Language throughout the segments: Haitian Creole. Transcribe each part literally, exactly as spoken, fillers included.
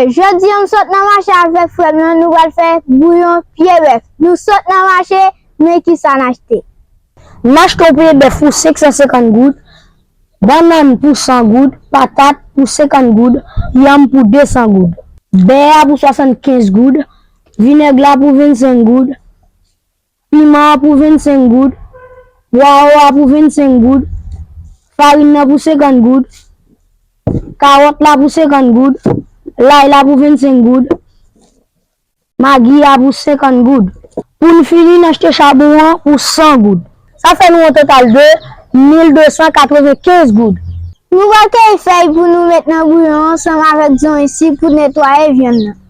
Jodi a, m sot nan mache avèk frè m nan, nou pral fè bouyon pye bèf. Nou sot nan mache, men kisa n achte. M achte yon pye bèf pou senk san senkant goud, bannann pou san goud, patat pou senkant goud, yanm pou de san goud. Bè a pou swasannkenz goud, vinèg la pou vennsenk goud, piman an pou vennsenk goud, pwawo a pou vennsenk goud, farin nan pou senkant goud, kawòt la pou senkant goud, lay la pou vennsenk goud, magi a pou senkant goud. Pou n fini, n achte chabon an pou san goud. Sa fè nou yon total de mil de san katrevenkenz goud. Nou pral keyi fèy pou nou met nan bouyon ansanm avèk zonyon si pou netwaye vyann nan.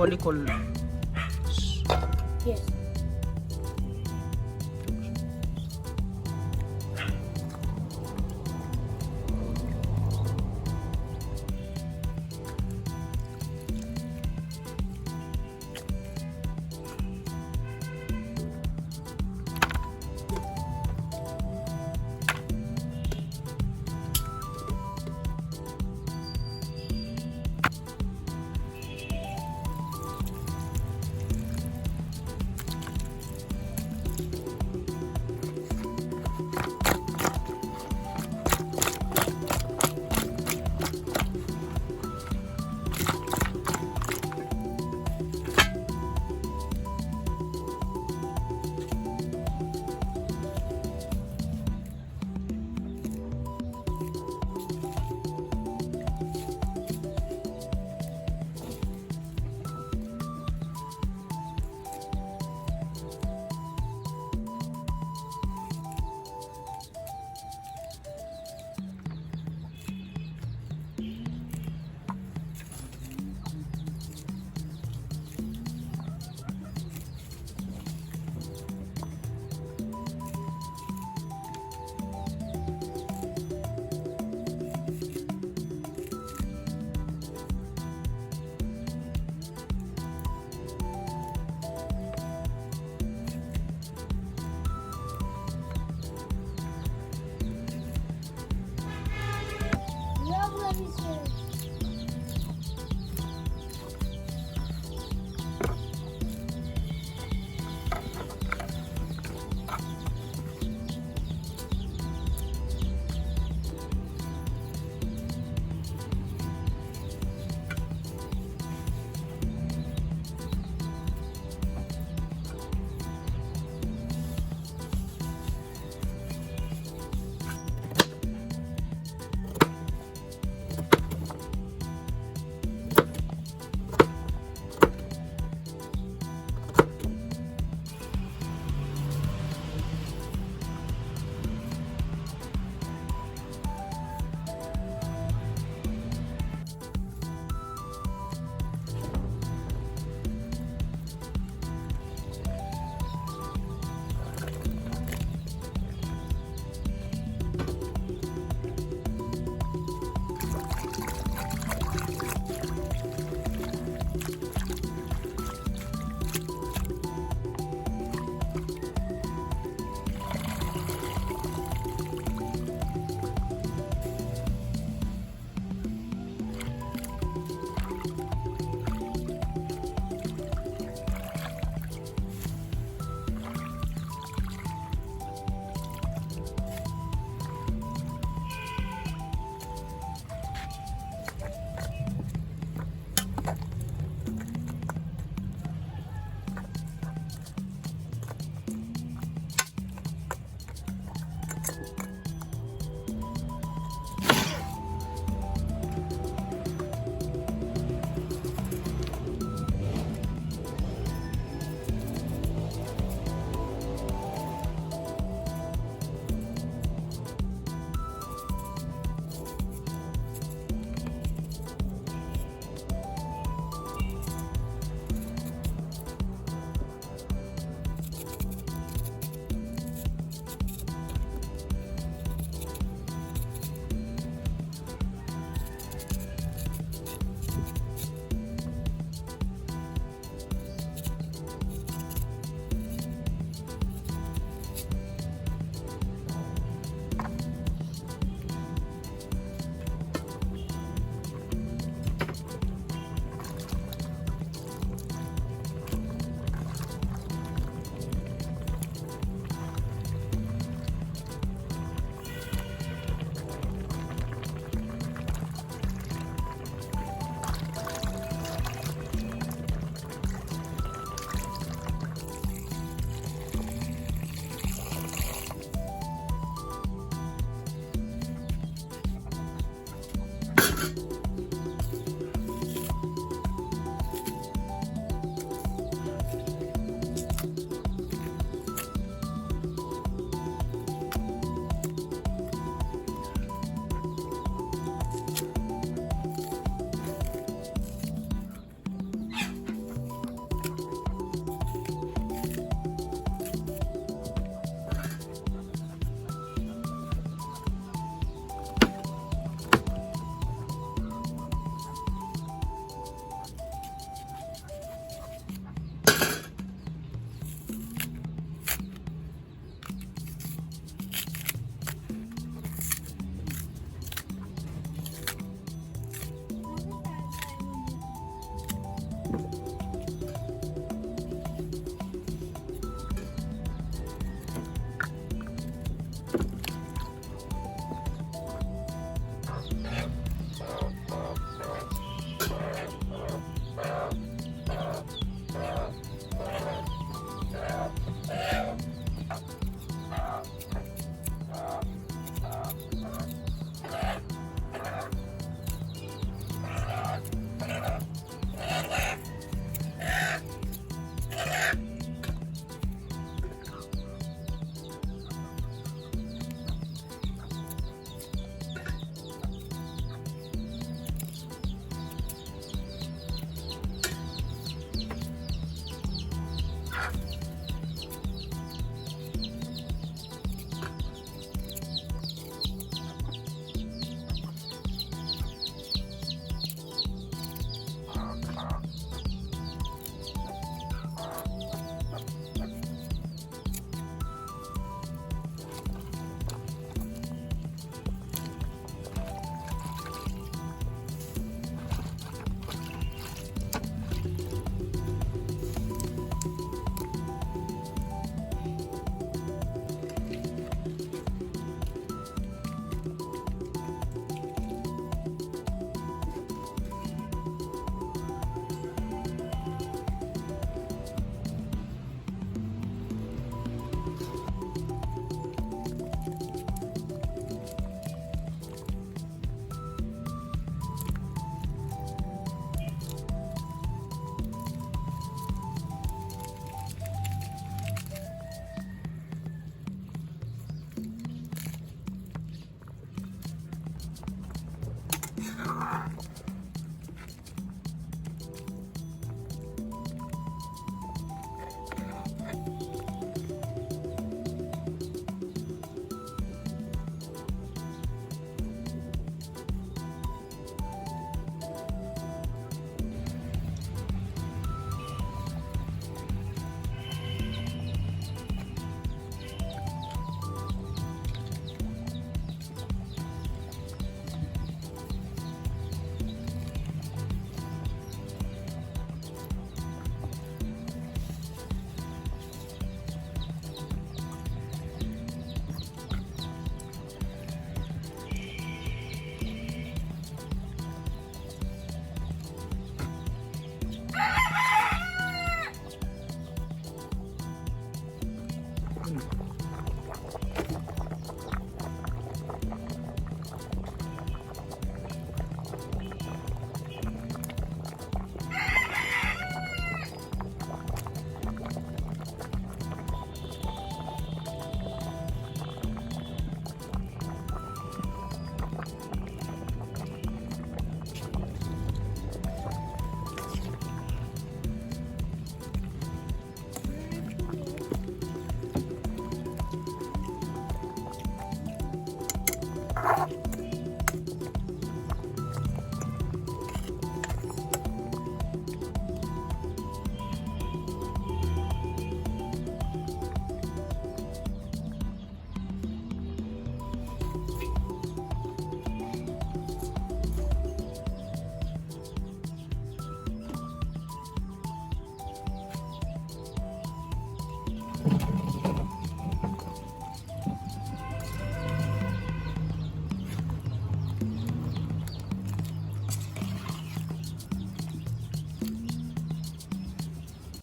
Bò lekòl la. Yes.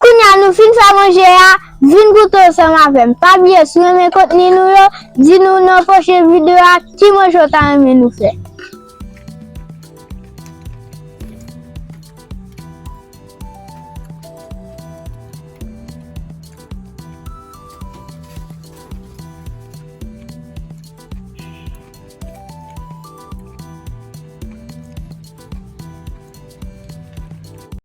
Kounye a nou fin fè manje a, vin goute ansanm avè m. Pa bliye, si w renmen kontni nou yo, di nou nan pwochen videyo a ki manje w ta renmen nou fè.